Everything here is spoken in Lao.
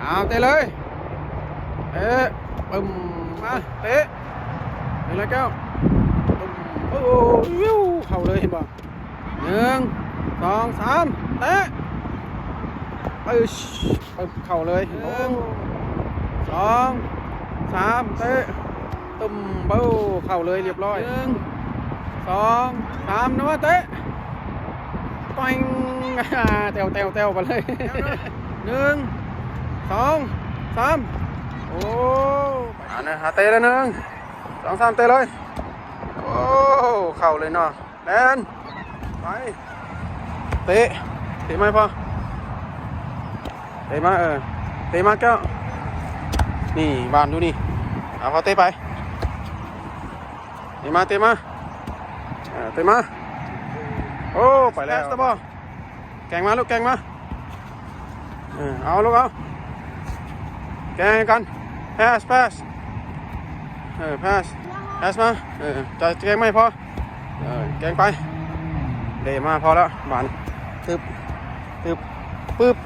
ເອົາເຕະເລີຍ ເຕະ ປຶ້ມ ມາ ເຕະ ເຕະເລີຍແກ້ວ ປຶ້ມ ໂອ້ ວິວ ເຂົ້າເລີຍ ເຫັນບໍ່? ໜຶ່ງ ສອງ ສາມ ເຕະ ປຶ້ມ ເຂົ້າເລີຍ ໜຶ່ງ ສອງ ສາມ ເຕະ ຕຸ້ມ ເບົ້າ ເຂົ້າເລີຍ ລຽບຮ້ອຍ ໜຶ່ງ ສອງ ສາມ ນະ ເຕະ ປຶ້ງ ແຕ້ວໆໆ ໄປເລີຍ ໜຶ່ງ ສອງ ສາມ ໂອ້ ອັນນັ້ນຫາເຕະແລ້ວ ໜຶ່ງ ສອງ ສາມ ເຕະເລີຍ ໂອ້ ເຂົ້າເລີຍເນາະ ແລ່ນ ໄປ ເຕະ ເຕະໃໝ່ພໍ ເຕະມາ ເອີ ເຕະມາແກ້ວ ນີ້ ບານຢູ່ນີ້ ເອົາ ພໍເຕະໄປ ເຕະມາ ເຕະມາ ເອີ ເຕະມາ ໂອ້ ໄປແລ້ວ ແກງມາລູກ ແກງມາ ເອີ ເອົາລູກ ເອົາ ແກງໃຫ້ກັນ ແພສ ແພສ ເອີ ແພສ ແພສມາ ເອີ ຈະແກງໃໝ່ພໍ ເອີ ແກງໄປ ເດ ມາ ພໍແລ້ວ ບານ ຕຶບ ຕຶບ ປຶບ